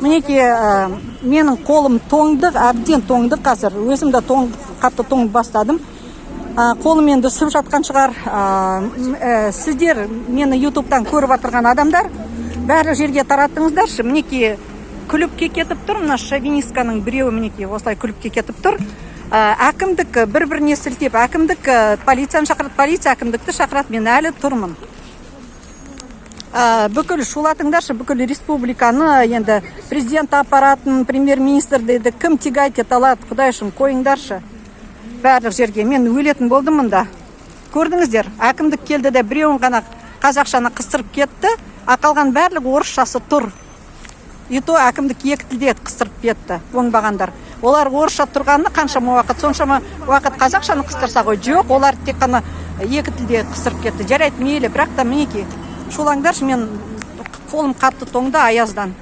Мінекей, менің қолым тоңды, әбден тоңды қазір. Өзім де тоң, қатты тоңып бастадым. Қолым енді үсіп жатқан шығар. Сіздер мені ютубтан көріп жатырған адамдар, бәрі жерге тараттыңыздаршы. Мінекей, күліп кетіп тұр мына шовинистканың біреуі, мінекей, осылай күліп кетіп тұр. Әкімдік бір біріне сілтеп, әкімдік полицияны шақырады, полиция әкімдікті шақырады, мен әлі тұрмын. Бүкіл шулатыңдаршы, бүкіл республиканы енді, президент аппаратын, премьер министрді енді кім тягать ете алады? Құдай үшін, қойыңдаршы барлық жерге. Мен өлетін болдым мында. Көрдіңіздер, әкімдік келді де, біреуін ғана қазақшаны қыстырып кетті, а қалған барлығы орысшасы тұр. И то әкімдік екі тілде қыстырып кетті. Оңбағандар, олар орысша тұрғанына қаншама уақыт, соншама уақыт қазақшаны қыстырса ғой. Жоқ, олар тек қана екі тілде қыстырып кетті. Жарайды, мейлі, бірақ та мінекей, шулаңдаршы, мен қолым қатты тоңды аяздан.